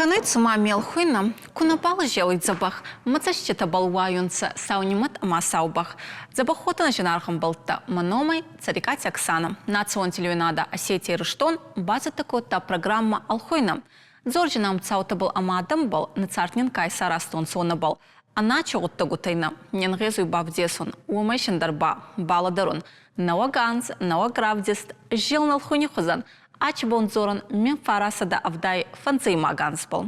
Кӕнуй цума ме лхуйнӕ, ку нӕбал зелуй дзӕбӕх, мӕ цӕститӕбӕл уайунцӕ сау нимӕт ӕма сау бӕх. Дзӕбӕх уотӕ зинаргъ ӕмбӕлттӕ, мӕ номӕй Цӕрикъати Оксанӕ. Национ телеуинадӕ Осетия-Ирыстон бацӕттӕ кодта программӕ Ӕлхуйнӕ. Дзорджинӕм цаутӕбӕл ӕма адӕмбӕл нӕ цард нин ка исаразтонцӕ, уонӕбӕл. Ӕнӕчи гъуддӕгутӕй нӕ не нгъезуй бавдесун, уомӕй синдӕр ба балӕдӕрун. Нӕуӕг анз, нӕуӕг равдист, зелӕн ӕлхуйни хузӕн, ачи бон дзорӕн 1975 анзбӕл.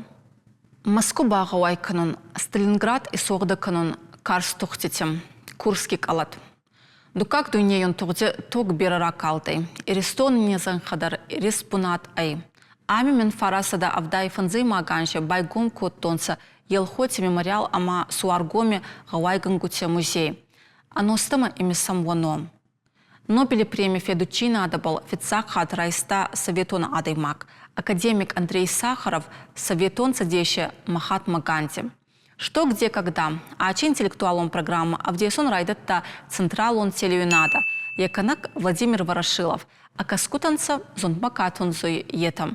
Мӕску багъӕуай кӕнун, Сталинград исуӕгъдӕ кӕнун карз тугъдтити, Курски къӕлӕт. Дуккаг дуйнейон тугъди тог берӕ ракалдӕй. Иристон не зӕнхӕ дӕр ресбунат ӕй. Ами 1975 анзи байгом кодтонцӕ Елхоти мемориал ӕма Суаргоми гъӕуайгӕнгути музей. Ӕностӕмӕ имисӕм уӕ ном. Нобели преми федудчийнадӕбӕл фиццаг хатт райста советон адӕймаг, академик Андрей Сахаров Советон Цӕдеси Махатма Ганди. Что, где, когда? Ачи интеллектуалон программа ӕвдесун райдӕдта Централон телеуинадӕ, е кӕнӕг Владимир Ворошилов, а кӕсгутӕнцӕ зундмӕ ка тунзуй, етӕ.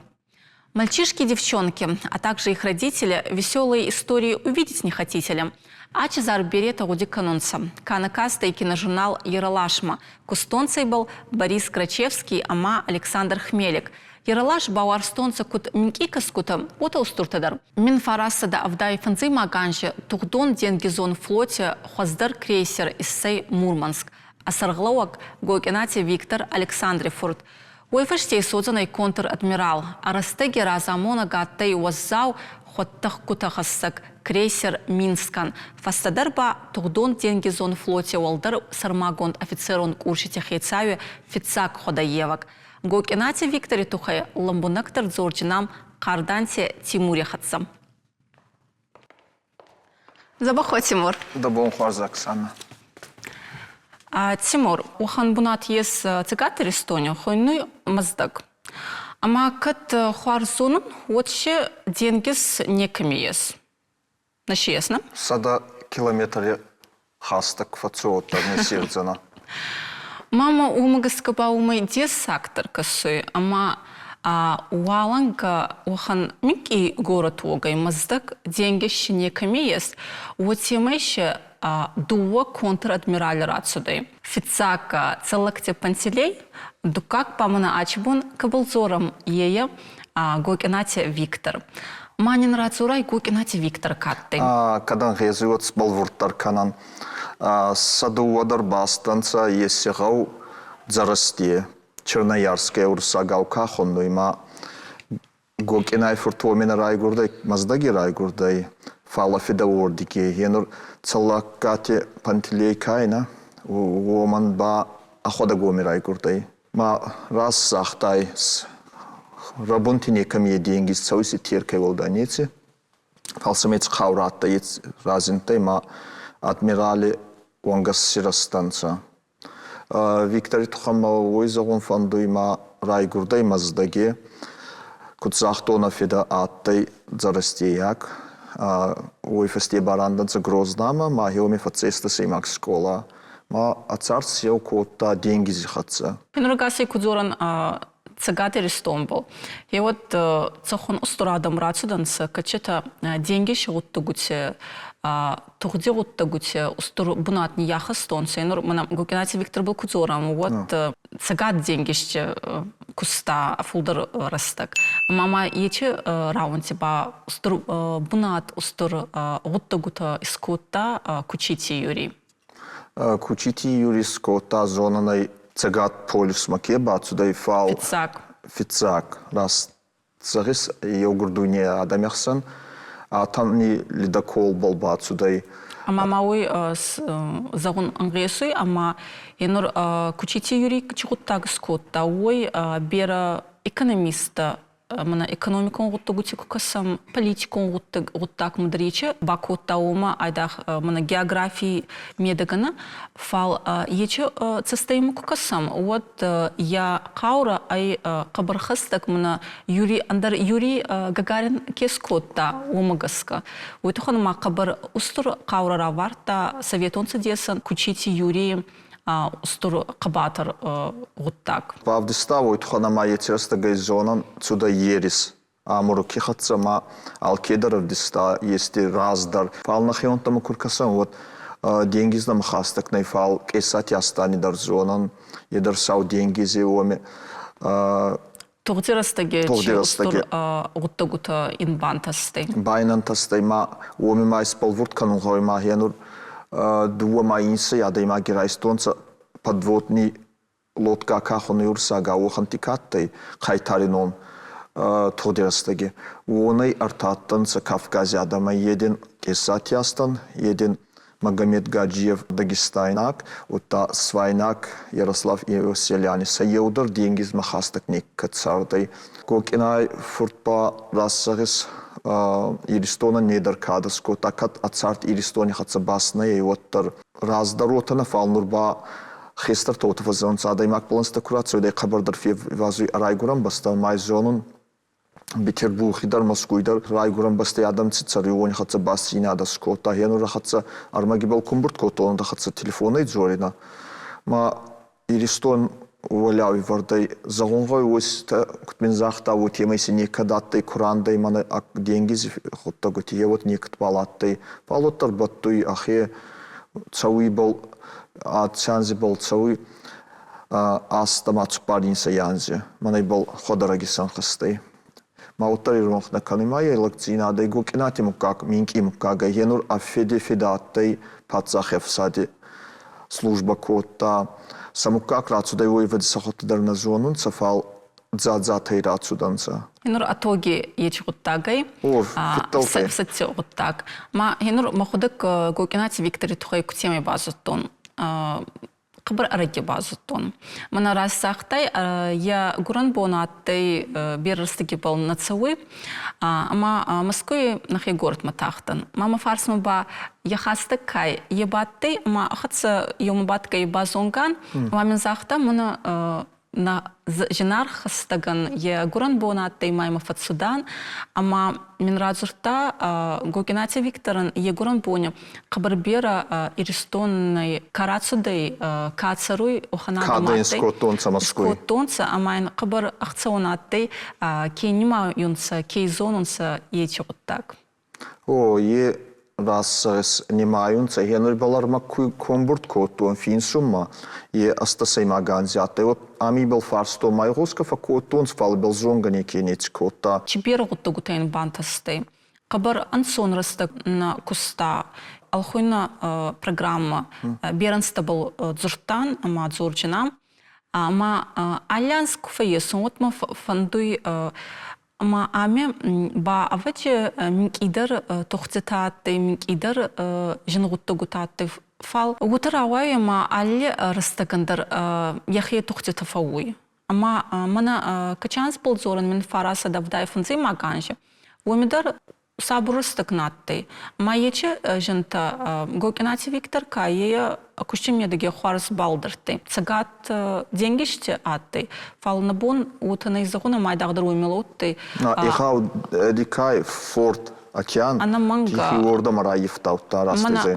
Мальчишки и девчонки, а также их родители веселые истории увидеть не хотите ли? Ачи зар беретӕ гъуди кӕнунцӕ. Ка нӕ кастӕй киножурнал Ералашмӕ, кустонцӕ ибӕл Борис Грачевский ӕма Александр Хмелик. Ералаш бауарзтонцӕ куд минкъий кӕсгутӕ, уотӕ устуртӕ дӕр. 1975 анзи тугъдон денгизон флоти хуӕздӕр крейсер иссӕй Мурманск, а сӕргълӕууӕг Гокъинати Виктор Александри фурт. Уой фӕсте исуодзӕнӕй контр-адмирал, ӕ рӕстӕги разамонӕг адтӕй уӕззау хуӕдтӕхгутӕхӕссӕг крейсер «Минскӕн», фӕстӕдӕр ба тугъдон-денгизон флоти уӕлдӕр сӕрмагонд офицерон къурсити хецауи фиццаг хуӕдӕййевӕг. Гокъинати Виктори туххӕй лӕмбунӕгдӕр дзорджинам Хъарданти Тимури хӕццӕ. Дзӕбӕх уо, Тимур. Дӕ бон хуарз, Оксана. Тимур, уӕхӕн бунат ес Цӕгат Иристони, хуйнуй Мӕздӕг. Ӕма кӕд хуарз зонун, уӕд си денгиз некӕми ес. На си ес, не? 100 километри хӕстӕг фӕццӕуодта не ссердзӕнӕ. Мама уымӕ гӕсгӕ ба уымӕй дессагдӕр кӕсуй, ӕма уалӕнгӕ уӕхӕн минкъий горӕт уогӕй Мӕздӕг денгиз си некӕми ес, уотемӕй си дууӕ контр-адмирали рацудӕй. Фиццаг Цӕллагти Пантелей, дуккаг ба мӕнӕ ачи бон кӕбӕл дзорӕм, ейӕ Гокъинати Виктор. Ма нин радзорай Гокъинати Виктор ка адтӕй? Кӕд ӕнгъезуй, уӕд сбӕлвурддӕр кӕнӕн. Сӕ дууӕ дӕр бацудӕнцӕ еци гъӕу Дзӕрӕсти, Черноярскӕй уруссагау ка хуннуй, ма Гокъинай фурт уоми нӕ райгурдӕй, Мӕздӕги райгурдӕй, фал ӕ фидӕ уордиги. Е нур Цӕллагкати Пантелей ка ӕй, нӕ, уомӕн ба ӕхуӕдӕг уоми райгурдӕй. Ма раст загътай, рӕбунти некӕми е денгиз цӕуй, ци Теркӕй уӕлдай неци. Фал сӕмӕ еци хъаурӕ адтӕй, еци разиндтӕй ма адмирали уӕнгӕ сирӕзтӕнцӕ. Виктори туххӕн ма уой зӕгъун фӕндуй ма райгурдӕй Мӕздӕги. Куд загътон, ӕ фидӕ адтӕй дзӕрӕстейаг. Уой фӕсте ба рандӕнцӕ Грознамӕ ма уоми фӕццӕйстӕ сӕймаг скъола. Ма ӕ цард сеу кодта денгизи хӕццӕ. Нургасӕй ку дзорӕн Цӕгат Иристонбӕл. Е уӕд цӕхуӕн устур адӕм рацудӕнцӕ, кӕчетӕ денгизи гъуддӕгути, тугъди гъуддӕгути устур бунат ниййахӕстонцӕ. Нур мӕнӕ Гокъинати Викторбӕл ку дзорӕм, уӕд Цӕгат денгизти куста фулдӕр рӕстӕг. Ӕма ма ечи рауӕнти ба устур бунат, устур гъуддӕгутӕ искодта Кучити Юрий. Кучити Юрий скодта зонӕнӕй Цӕгат полюсмӕ ке бацудӕй, фал Фиццаг. Фиццаг. Раст зӕгъис, еугур дуйней адӕми ӕхсӕн атомни ледоколбӕл бацудӕй. Ӕма ма уой зӕгъун ӕнгъесуй, ӕма е нур Кучити Юрий чи гъуддаг скодта, уой берӕ экономисттӕ мӕнӕ экономикон гъуддӕгути ку кӕсӕм, политикон гъуддагмӕ дӕр ечи бакодта, уомӕ айдагъ мӕнӕ географий медӕгӕ нӕ, фал ечи цӕстӕймӕ ку кӕсӕм, уӕд йӕ хъаурӕ ӕй хъӕбӕр хӕстӕг мӕнӕ Юрий ӕндӕр Юрий Гагарин ке скодта, уомӕ гӕсгӕ. Уой туххӕн ма хъӕбӕр устур хъаурӕ равардта Советон Цӕдесӕн Кучити Юрийи устур хъӕбатӕр гъуддаг. Бавдиста уой туххӕн ӕма еци рӕстӕгӕй зонӕн цудӕй ерис. Амурки хӕццӕ ма алкедӕр ӕвдиста ести раздӕр. Фал нӕхеуӕнттӕмӕ ку ркӕсӕн, уӕд денгиз нӕмӕ хастӕг нӕй, фал Къесати Астани дӕр зонӕн, е дӕр Сау денгизи уоми. Тугъди рӕстӕги Тугъди рӕстӕги гъуддӕгутӕ ин бантӕстӕй. Байнантӕстӕй ма уоми ма исбӕлвурд кӕнун гъӕуй ма гьенур дууӕ ма инсӕй адӕймаги райстонцӕ подводный лодка ка хонуй урсагау, уӕхӕнтти ка адтӕй хъайтари ном тугъди рӕстӕги. Уонӕй ӕртӕ адтӕнцӕ Кавкази адӕмӕй един Къесати Астан, един Магомед Гаджиев дагестайнаг, удта свайнаг Ярослав Иоселиани. Сӕ еу дӕр денгизмӕ хӕстӕг некӕд цардӕй. Гокъинай фурт ба рацӕгъис Иристонӕн недӕр кадӕ скодта, кӕд ӕ цард Иристони хӕццӕ баст нӕй, уӕддӕр. Раздӕр уотӕ нӕ, фал нур ба хестӕртӕ уотӕ фӕззӕгъунцӕ, адӕймаг баланстӕ ку рацӕуидӕ, хъӕбӕрдӕр феввазуй ӕ райгурӕн бӕстӕ, ма зонун, Петербурги дӕр, Мӕскуй дӕр райгурӕн бӕстӕй адӕм ци цӕруй, уони хӕццӕ бастдзийнадӕ скодта. Гьенур хӕццӕ ӕрмӕгибӕл ку ӕмбурд кодтон, дӕ хӕццӕ телефонӕй дзоринӕ. Ма Иристон уӕлиау ивӕрдӕй зӕгъун гъӕуй, уоситӕ, куд мин загъта, уотемӕй си некӕд адтӕй, ку рандӕй мӕнӕ денгизи гъуддӕгути, е уӕд некӕдбал адтӕй. Фал уӕддӕр бӕттуй ӕхе цӕуй ибӕл, аци анзибӕл цӕуй астӕмӕ цуппаринсӕй анзи. Мӕнӕ ибӕл хуӕдӕрӕг исӕнхӕст ӕй. Ма уӕддӕр иронх нӕ кӕнуй ма е лӕгдзийнадӕй Гокъинати муггаг минкъий муггагӕй е нур ӕ феде федӕ адтӕй паддзахи ӕфсади службӕ кодта. Сӕ муггаг рацудӕй, уой ӕвӕдзи сӕхуӕдтӕ дӕр нӕ зонунцӕ, фал дзадзатӕй рацудӕнцӕ. Нур а тоги ечи гъуддагӕй, О, фиддӕлтӕй. Ӕфсӕдти гъуддаг. Ма гьенур мӕхуӕдӕг Гокъинати Виктори туххӕй кутемӕй базудтон? Хъӕбӕр ӕрӕги базудтон. Мӕнӕ раст загътай, йӕ гурӕн бон адтӕй берӕ рӕстӕгибӕл нӕ цӕуй, ӕма Мӕскуй нӕхе горӕтмӕ тахтӕн. Ма мӕ фарсмӕ ба йӕ хӕстӕг кай е бадтӕй ӕма хӕццӕ еумӕ бадгӕй базонгӕ ан, ӕма мин загъта, мӕнӕ нӕ зинаргъ хӕстӕгӕн йӕ гурӕн бон адтӕй ма имӕ фӕццудан, ӕма мин радзурдта Гогинати Викторӕн йе гурӕн бони хъӕбӕр берӕ Иристонӕй ка рацудӕй, ка цӕруй, уӕхӕн адӕм адтӕй. Скодтонцӕ Мӕскуй. Скодтонцӕ, ӕма ин хъӕбӕр ӕхцӕуӕн адтӕй, ке нимайунцӕ, ке зонунцӕ еци гъуддаг. О, е расцӕгъес нимайунцӕ, гьенур ибӕл ӕрмӕг ку ӕмбурд кодтон финсунмӕ, е ӕстӕсӕймаг анзи адтӕй. Вот ами ибӕл фарстон ма игъосгӕ фӕккодтонцӕ, фал ибӕл зонгӕ неке неци кодта. Чи берӕ гъуддӕгутӕ ин бантӕстӕй. Хъӕбӕр ӕнцон рӕстӕг нӕ куста. Ӕлхуйнӕ программӕ берӕ ӕнзтӕбӕл дзурдтан ӕма дзорджинам. Ӕма алли анз ку фӕййесун, уӕд мӕ фӕндуй ӕма ами ба ӕвӕдзи минкъийдӕр тухтитӕ адтӕй, минкъийдӕр зин гъуддӕгутӕ адтӕй. Фал уотӕ рауайуй, ӕма алли рӕстӕгӕн дӕр йӕхе тухтитӕ фӕууй. Ӕма мӕнӕ Качансбол дзорӕн мин фарасӕд 75-ӕймаг анзи, уоми дӕр сабур рӕстӕг на адтӕй. Ма ечи зинтӕ Гокъинати Виктор ка е кусти медӕги хуарз балдӕрдтӕй. Цӕгат денгизти адтӕй, фал нӕ бон уотӕ нӕ зӕгъун, ӕма айдагъдӕр уоми лӕудтӕй. Ихау Дикай форт океан Ӕнӕмӕнгӕ. Тихий уордӕмӕ раййивтаудта растезӕй.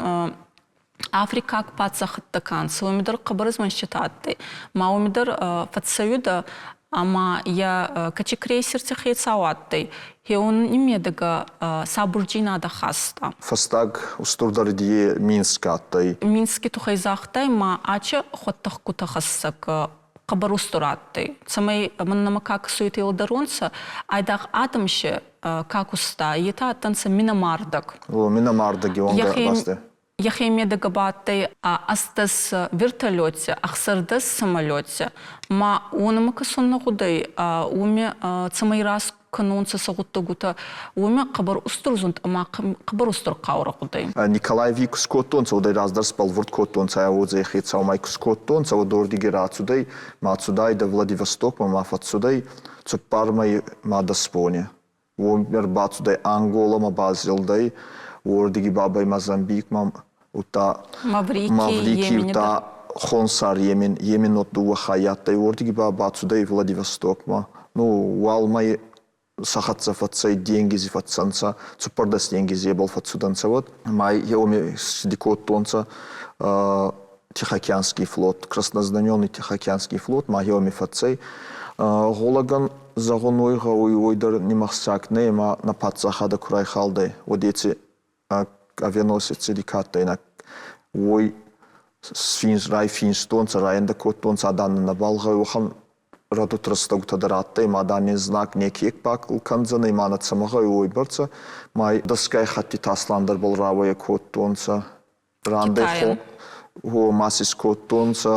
Африкаг паддзахӕдтӕ ка нцӕ, уоми дӕр хъӕбӕр змӕнститӕ адтӕй. Ма уоми дӕр фӕццӕуидӕ ӕма йӕ кӕчи крейсерти хецау адтӕй, хеуони медӕгӕ сабурдзийнадӕ хаста. Фӕстаг устурдӕр идейӕ Минск адтӕй. Мински туххӕй загътай, ма ачи хуӕдтӕхгутӕ хӕссӕг хъӕбӕр устур адтӕй. Цӕмӕй мӕн нӕмӕ ка кӕсуй лӕдӕронцӕ, айдагъ адӕм си ка куста, етӕ адтӕнцӕ минӕмардӕг. О, минӕмардӕги уӕнгӕ басте. Йӕхи медӕгӕ бадтӕй ӕстдӕс вертолете, 16 самолете. Ма уонӕмӕ кӕсун нӕ гъудӕй, уоми цӕмӕй раст кӕнонцӕ сӕ гъуддӕгутӕ, уоми хъӕбӕр устур зунд ӕма хъӕбӕр устур хъаурӕ гъудӕй. Николаеви ку скодтонцӕ, уӕд ӕй раздӕр сбӕлвурд кодтонцӕ, ӕ уодзӕй хецаумӕ ку скодтонцӕ, уӕд уордиги рацудӕй, ма цудайдӕ Владивостокмӕ, ма фӕццудӕй цуппар мӕй ма дӕс бони. Уоми ӕрбацудӕй Анголамӕ базилдӕй, уордиги бабӕй Мозамбикмӕ, удта Маврики, удта Хонсар Йемен, Йеменот дууӕ хаййи адтӕй, уордиги ба бацудӕй Владивостокмӕ. Ну, уал мӕй сӕ хӕццӕ фӕцӕй, денгизи фӕцӕнцӕ, цуппӕрдӕс денгизебӕл фӕццудӕнцӕ уӕд. Ма еуми ци кодтонцӕ Тихоокеанский флот, Краснознаменный Тихоокеанский флот, ма еуми фӕцӕй. Гъулӕгӕн. зӕгъун уой гъӕуй, уой дӕр нимӕхсаг нӕй ӕма нӕ паддзахадӕ ку райхалдӕй, уӕд еци авианосеци ка адтӕй, уой райфинстонцӕ, райӕндӕ кодтонцӕ, адӕн нӕбал гъӕуй, уӕхӕн рӕдуд рӕстӕгутӕ дӕр адтӕй, ма дан не знаг неке бакъул кӕндзӕнӕй, ма нӕ цӕмӕ гъӕуй уойбӕрцӕ, ма дӕсгай хӕттити Асландӕрбӕл рауӕйӕ кодтонцӕ. Рандӕй ма си скодтонцӕ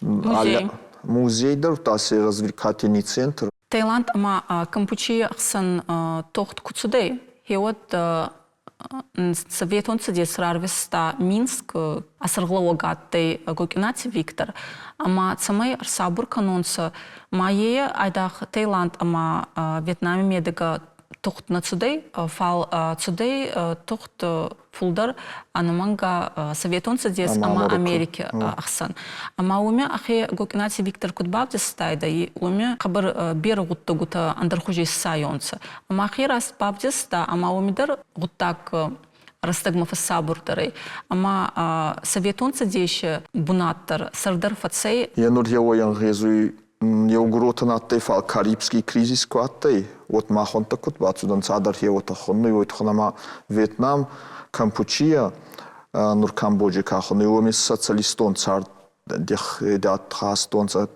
музей. Музей дӕр та си развлекательный центр. Таиланд ӕма Кампучийы ӕхсӕн тохт ку цудӕй, гъеуӕд Советон Цӕдес рарвиста Минск, ӕ сӕргълӕууӕг адтӕй Гокъинати Виктор, ӕма цӕмӕй ӕрсабур кӕнонцӕ, ма е айдагъ Таиланд ӕма Вьетнами медӕгӕ тугъд нӕ цудӕй, фал цудӕй тугъд фулдӕр ӕнӕмӕнгӕ Советон Цӕдес ӕма Америки ӕхсӕн. Ӕма уоми ӕхе Гокъинати Виктор куд бавдистайдӕ, уоми хъӕбӕр берӕ гъуддӕгутӕ ӕндӕрхузи иссайонцӕ. Ӕма ӕхе раст бавдиста, ӕма уоми дӕр гъуддаг рӕстӕгмӕ фӕссабурдӕр ӕй. Ӕма Советон Цӕдеси бунат дӕр сӕрдӕр фӕцӕй. Е нур еуӕй ӕнгъезуй еугуротӕн адтӕй, фал Карибский кризис ку адтӕй, уӕд махуӕнттӕ куд бацудӕнцӕ, ӕдӕр хеуотӕ хуннуй, уой туххӕн ӕма Вьетнам, Кампучия, нур Камбоджи ка хуннуй, уоми социалистон цард хастонцӕ.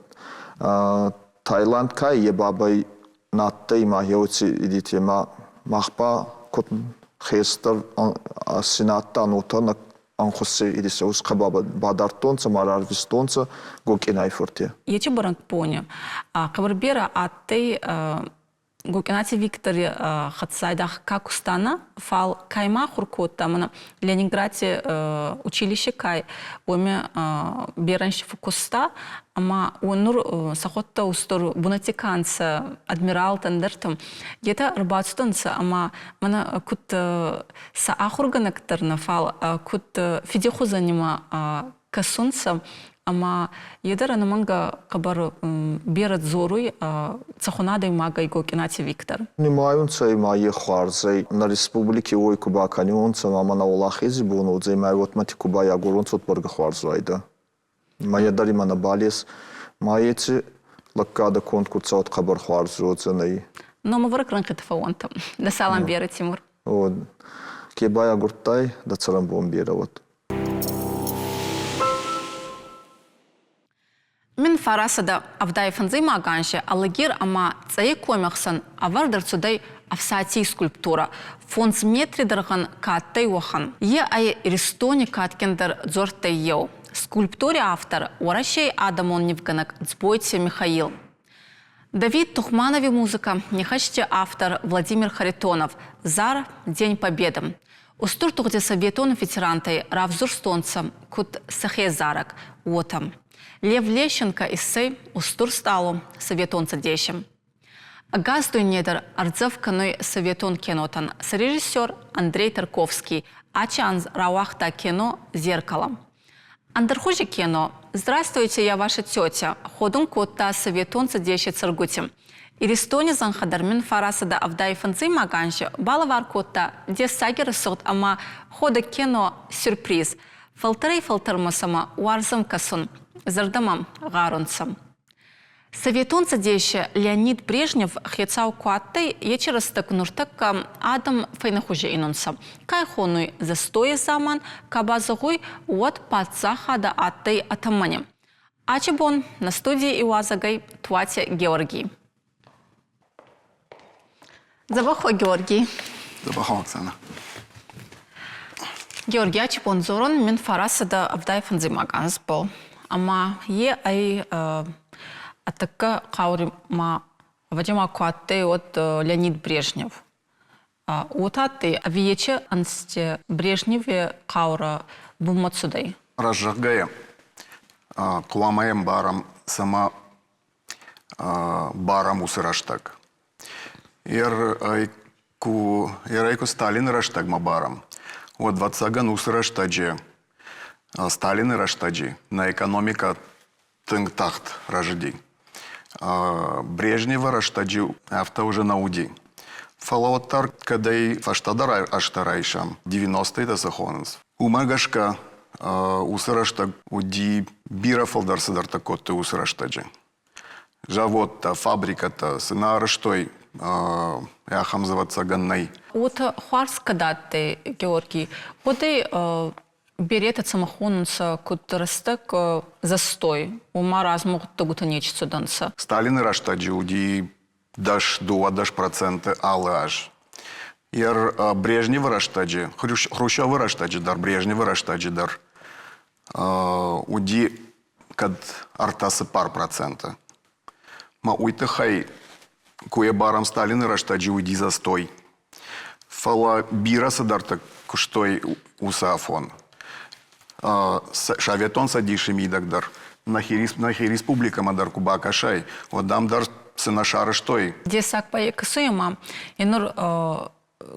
Таиланд ка е бабӕй на адтӕй ма еуци идите ма мах ба куд хестӕр сенаттан, уотӕ нӕ ӕнхуси идисӕ усхъӕ бадардтонцӕ ма рарвистонцӕ Гокъинай фурти. Ечи бӕрӕгбони хъӕбӕр берӕ адтӕй Гокъинати Виктори хӕццӕ айдагъ ка куста нӕ, фал кай ма ахур кодта, мӕнӕ Ленингради училище кай, уоми берӕ куста, ӕма уонур сӕхуӕдтӕ устур бунати ка нцӕ, адмиралтӕ, ӕндӕртӕ, етӕ ӕрбацудӕнцӕ ӕма мӕнӕ куд сӕ ахургӕнӕг дӕр нӕ, фал куд фиди хузӕн имӕ кӕсунцӕ ӕма е дӕр ӕнӕмӕнгӕ хъӕбӕр берӕ дзоруй цӕхуӕн адӕймагӕй Гокъинати Виктор. Нимайунцӕ ма е хуарзӕй нӕ республики уой ку бакӕниуонцӕ ма мӕнӕ Уӕлахези бон уодзӕй ма уотмӕти ку байагоронцӕ, уӕд бӕргӕ хуарз уайдӕ. Ма е дӕр имӕ нӕбал ес. Ма еци лӕггадӕ конд ку цӕуӕд хъӕбӕр хуарз уодзӕнӕй. Номӕвӕрӕг рӕнхъити фӕууӕнтӕ. Дӕ салам берӕ, Тимур. О, ке байагурдтай, дӕ цӕрӕнбон берӕ уӕд. 1975 анзи Алагир ӕма Цъӕйи коми хсӕн ӕвӕрд ӕрцудӕй Ӕфсатий скульптурӕ. Фондз метри дӕргъӕн ка адтӕй, уӕхӕн. Е ӕй Иристони кадгиндӕр дзуӕрттӕй еу. Скульптури автор Уӕрӕсей адӕмон нивгӕнӕг Дзбойти Михаил. Давид Тухманови музыка нихӕсти автор Владимир Харитонов. Зар «День Победы». Устур тугъди советон ветерантӕй равзурстонцӕ, куд сӕхе зарӕг, уотӕ. Лев Лещенко иссӕй устур стъалу Советон Цӕдеси. Ӕгас дуйне дӕр ӕрдзӕф кӕнуй советон кинотӕн. Сӕ режиссер Андрей Тарковский ачи анз рауагъта кино «Зеркало». Ӕндӕрхузи кино «Здравствуйте, я ваша тетя» ходун кодта Советон Цӕдеси цӕргути. Иристони зӕнхӕ дӕр мин 975 анзи балӕвар кодта дессаги рӕсугъд ӕма ходӕг кино «Сюрприз». Фӕлтӕрӕй-фӕлтӕрмӕ сӕмӕ уарзӕн кӕсун, зӕрдӕмӕ гъарунцӕ. Советон Цӕдеси Леонид Брежнев хецау ку адтӕй, ечи рӕстӕг нуртӕккӕ адӕм фӕйнӕхузи инунцӕ. Ка хонуй застойи дзаман, ка ба зӕгъуй, уӕд паддзахадӕ адтӕй атамани. Ачи бон нӕ студий иуазӕгӕй Туати Георгий. Дзӕбӕх уо, Георгий. Дзӕбӕх уо, Оксана. Георгий ачи бон дзорун мин 975 анзбӕл. Ӕма е ӕй ӕтӕккӕ хъаури ма ӕвӕдзи ма ку адтӕй, уӕд Леонид Брежнев. Уотӕ адтӕй, ӕви ечи ӕнзти Брежневи хъаурӕ бунмӕ цудӕй? Раст зӕгъгӕйӕ, хъуамӕ ӕмбарӕм, цӕмӕ барӕм уыцы рӕстӕг. Ер ӕй куы Сталины рӕстӕгмӕ барӕм, уӕд, ӕвӕццӕгӕн, уыцы рӕстӕджы, Сталины рӕстӕджы нӕ экономикӕ тынг тагъд рӕзыди. Брежневы рӕстӕджы афтӕ уже нӕ уыди. Фӕлӕ уӕддӕр кӕдӕй фӕстӕдӕр азтӕ райсӕм, 90-тӕ цы хонынц, уымӕ гӕсгӕ уыцы рӕстӕг уыди бирӕ фылдӕр цыдӕртӕ кодтой уыцы рӕстӕджы. Заводтӕ, фабрикӕтӕ цы нӕ арӕзтой, ахӕм дзы ӕвӕццӕгӕн нӕй. Уотӕ хуарз кӕд адтӕй, Георгий, уӕд ӕй беретӕ цӕмӕ хонунцӕ, куд рӕстӕг застой, уома размӕ гъуддӕгутӕ нечи цудӕнцӕ. Сталины рӕстӕджы уыди 10-12% алы аз. Ер Брежневы рӕстӕджы, Хрущевы рӕстӕджы дӕр, Брежневы рӕстӕджы дӕр уыди кӕд 3-4%. Ма уый тыххӕй куы йӕ барӕм Сталины рӕстӕджы уыди застой. Фӕлӕ бирӕ цыдӕртӕ куыстой уыцы афон. Советон Цӕдисы мидӕг дӕр, нӕхи республикӕмӕ дӕр куы бакӕсай, уӕд ам дӕр цы нӕ сарӕзтой. Дессаг кӕсуй ӕма нур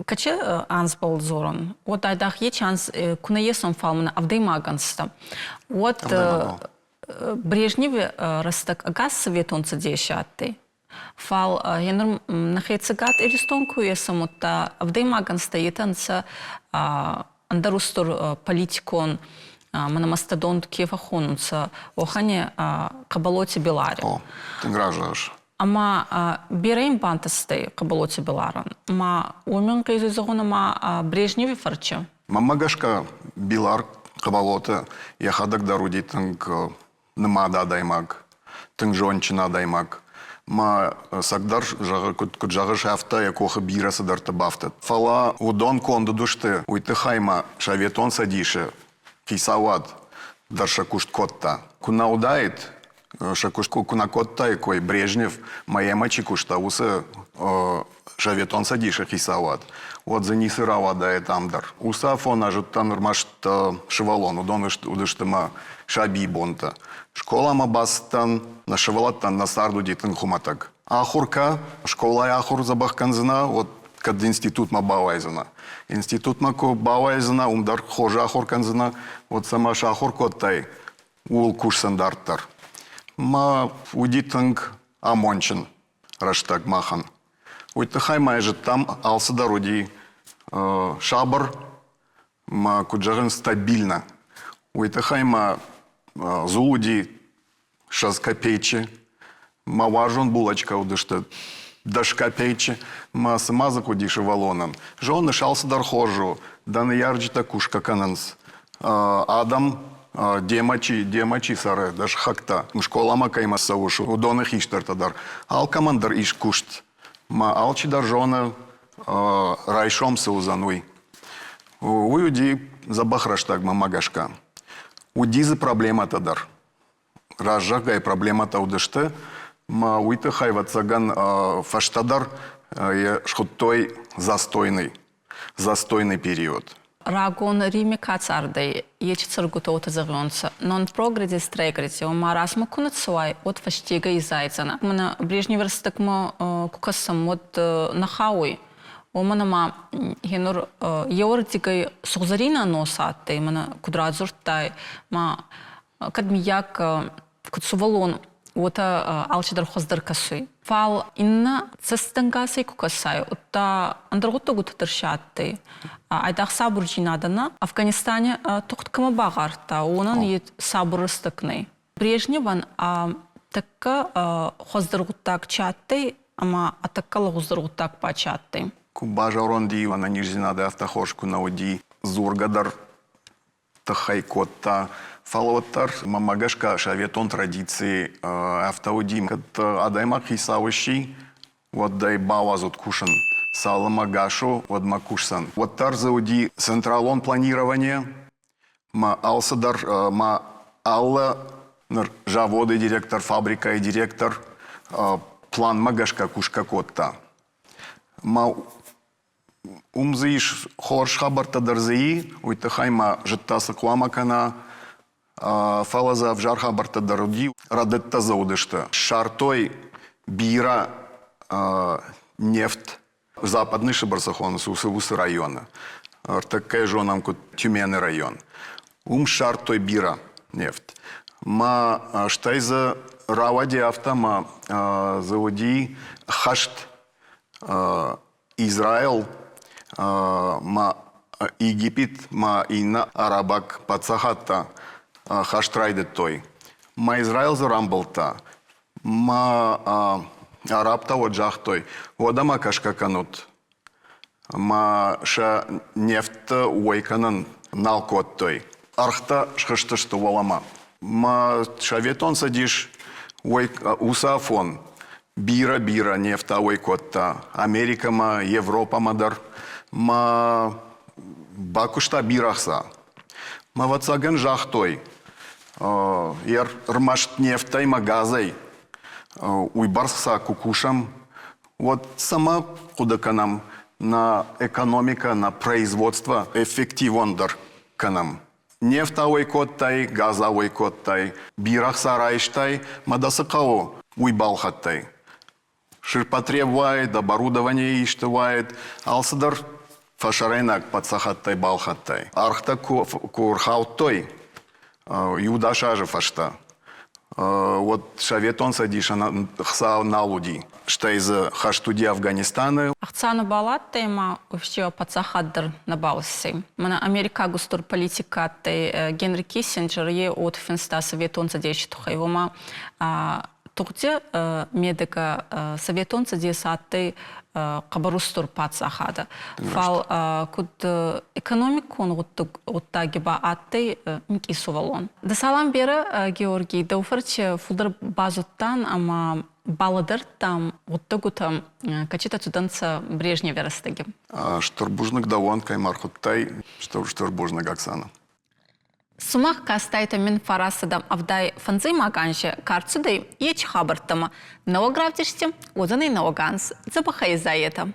каче анзбӕл дзорун, уӕд айдагъ ечи анз ку нӕ есон, фал мӕнӕ ӕвдӕймаг ӕнзтӕ. Уӕд Брежневи рӕстӕг ӕгас Советон Цӕдеси адтӕй. Фал енур нӕхе Цӕгат Иристон ку есӕм, удта ӕвдӕймаг ӕнзтӕ етӕ нцӕ ӕндӕр устур политикон мӕнӕ мастодонт ке фӕххонунцӕ, уӕхӕни Хъӕбӕлоти Билари. О, тынг разы Ӕма берӕ ин бантӕстӕй Хъӕбӕлоти Биларӕн. Ӕма уоми ӕнгъезуй зӕгъун ӕма Брежневи фӕрчи. Мӕнмӕ гӕсгӕ, Билар Хъӕбӕлоти йӕхӕдӕг дӕр уыди тынг нымад адӕймаг, тынг зондджын адӕймаг. Мӕ цӕгдӕр зӕгъы, куыд зӕгъыс, афтӕ йӕ къухы бирӕ цыдӕртӕ бафтыд. Фӕлӕ уыдон конд уыдысты уый тыххӕй ма Советон Цӕдисы хицауад дӕр сӕ куыст кодта. Куы нӕ уыдаид, сӕ куыст куы нӕ кодтаиккой Брежнев ма йемӕ чи куыста, уыцы Советон Цӕдисы хицауад, уӕд дзы ницы рауадаид ам дӕр. Уыцы афон ӕз уыдтӕн ӕрмӕст сывӕллон, уыдон уыдысты мӕ сабийы бонтӕ. Скъоламӕ бацыдтӕн, нӕ сывӕллӕттӕн нӕ цард уыди тынг хуымӕтӕг. Ахуыр кӕ, скъолайы ахуыр дзӕбӕх кӕндзынӕ, уӕд кӕд институтмӕ бауайдзынӕ. Институтмӕ куы бауайдзынӕ, уым дӕр хорз ахуыр кӕндзынӕ, уӕд цӕмӕ сахуыр кодтай, ууыл кусдзӕн дарддӕр. Мӕ уыди тынг амондджын рӕстӕг махӕн. Уый тыххӕй ма зыдтам, алцыдӕр уыди сабыр, ма куыд зӕгъын, стабильно. Уый тыххӕй ма дзул уыди 20 копейчы, мӕ уарзон булочкӕ уыдысты 10 копейчы, мӕ цыма дзы хъуыди сывӕллонӕн. Зоныс, алцыдӕр хорз у, дӕ ныййарджытӕ кусгӕ кӕнынц. Адӕм демӕ чи, демӕ чи цӕры, дӕ сыхӕгтӕ, скъоламӕ кӕимӕ цӕуыс, уыдоны хистӕртӕ дӕр. Алкӕмӕн дӕр ис куыст. Мӕ алчидӕр зоны, райсом цы уыдзӕн, уый. Уый уыди дзӕбӕх рӕстӕг мӕнмӕ гӕсгӕ. Уыди дзы проблемӕтӕ дӕр. Раззагӕй проблемӕтӕ уыдысты, мӕ уый тыххӕй, ӕвӕццӕгӕн, фӕстӕдӕр йӕ схуыдтой застойный, застойный период. Рагон Рими ка цардӕй, ечи цӕргутӕ уотӕ зӕгъионцӕ: «Non progredis regresi, ома размӕ ку нӕ цӕуай, уӕд фӕстегӕ изайдзӕнӕ». Мӕнӕ Брежневи рӕстӕгмӕ ку кӕсӕм, уӕд нӕ хауй. Уомӕн ӕма гьенур еуӕрдигӕй сугъзӕрийнӕ нос адтӕй, мӕнӕ куд радзурдтай, ма кӕд миййаг куд сувӕллон, уотӕ алчидӕр хуӕздӕр кӕсуй. Фал иннӕ цӕстӕнгасӕй ку кӕсай, удта ӕндӕр гъуддӕгутӕ дӕр си адтӕй. Айдагъ сабурдзийнадӕ нӕ, Афганистани тугъд кӕмӕ багъардта, уонӕн е сабур рӕстӕг нӕй. Брежневӕн ӕ тӕккӕ хуӕздӕр гъуддаг чи адтӕй ӕма ӕ тӕккӕ лӕгъуздӕр гъуддаг ба чи адтӕй? Ку базӕронд и, ӕнӕниздзийнадӕ афтӕ хорз ку нӕ уыди, дзургӕ дӕр тыххӕй кодта. Фӕлӕ уӕддӕр, мӕнмӕ гӕсгӕ, советон традици афтӕ уыди, кӕд адӕймаг хицау сси, уӕд ӕй бауадзут кусын. Цалынмӕ гас у, уӕдмӕ кусдзӕн. Уӕддӕр дзы уыди централон планирование, ма алцыдӕр, ма алы ныр заводы директор, фабрикӕйы директор планмӕ гӕсгӕ кусгӕ кодта. Ма Уым дзы ис хорз хабӕрттӕ дӕр дзы и, уый тыххӕй ма зыдта, цы хъуамӕ кӕна, фӕлӕ дзы ӕвзӕр хабӕрттӕ дӕр уыди, рӕдыдтӕ дзы уыдысты. Ссардтой бирӕ нефть Западный Сыбыр цы хонынц, уыцы районы. Ӕртӕккӕ зонӕм, куыд Тюмены район. Уым ссардтой бирӕ нефть. Ма стӕй дзы рауади афтӕ, ӕмӕ дзы уыди хӕст Израил ма Египет ма иннӕ арабаг паддзахадтӕ хӕст райдыдтой. Ма Израил дзы рамбылдта. Ма арабтӕ уӕд загътой, уӕдӕ ма кӕсгӕ кӕнут, ма сӕ нефтты уӕй кӕнын нал кодтой. Ӕргътӕ схызтысты уӕлӕмӕ. Ма Советон Цӕдис уӕй уыцы афон бирӕ-бирӕ нефт ауӕй кодта Америкӕмӕ, Европӕмӕ дӕр. Ма бакуыста бирӕ ӕхца. Ма ӕвӕццӕгӕн загътой, ӕрмӕст нефтӕй ӕмӕ газӕй уыйбӕрц ӕхца куы кусӕм, уӕд цӕмӕ хъуыды кӕнӕм нӕ экономикӕ, нӕ производство эффективондӕр кӕнӕм. Нефт ауӕй кодтай, газ ауӕй кодтай, бирӕ ӕхца райстай, мӕ дӕ цы хъӕуы, уый балхӕдтай. Ширпотреб уаид, оборудование исты уаид, алцыдӕр фӕсарӕйнаг паддзахадтӕй балхӕдтай. Ӕргътӕ куы рхаудтой иу-дӕс азы фӕстӕ, уӕд Советон Цӕдисӕн ӕхца нал уыди. Стӕй дзы хӕст уыди Афганистаны. Ӕхца нӕбал адтӕй ӕма ӕфсиуа паддзахад дӕр нӕбал иссӕй. Мӕнӕ америкаг устур политик адтӕй Генри Киссинджер, е уод финста Советон Цӕдеси туххӕй, уома тугъди медӕгӕ Советон Цӕдес адтӕй хъӕбӕр устур паддзахадӕ. Фал куд экономикон гъуддаги ба адтӕй минкъий сувӕллон. Дӕ салам берӕ, Георгий, дӕу фӕрци фулдӕр базудтан ӕма балӕдӕрдтам гъуддӕгутӕ, кӕцитӕ цудӕнцӕ Брежневи рӕстӕги. Стыр бузныг дӕуӕн, кӕй ма ӕрхуыдтай. Стыр, стыр бузныг, Оксана. Сумах кастайтӕ мин фарастӕдӕм 75-аг анзи ка рцудӕй, ечи хабӕрттӕмӕ. Нӕуӕг равдисти уодзӕнӕй нӕуӕг анз. Дзӕбӕхӕй изайетӕ.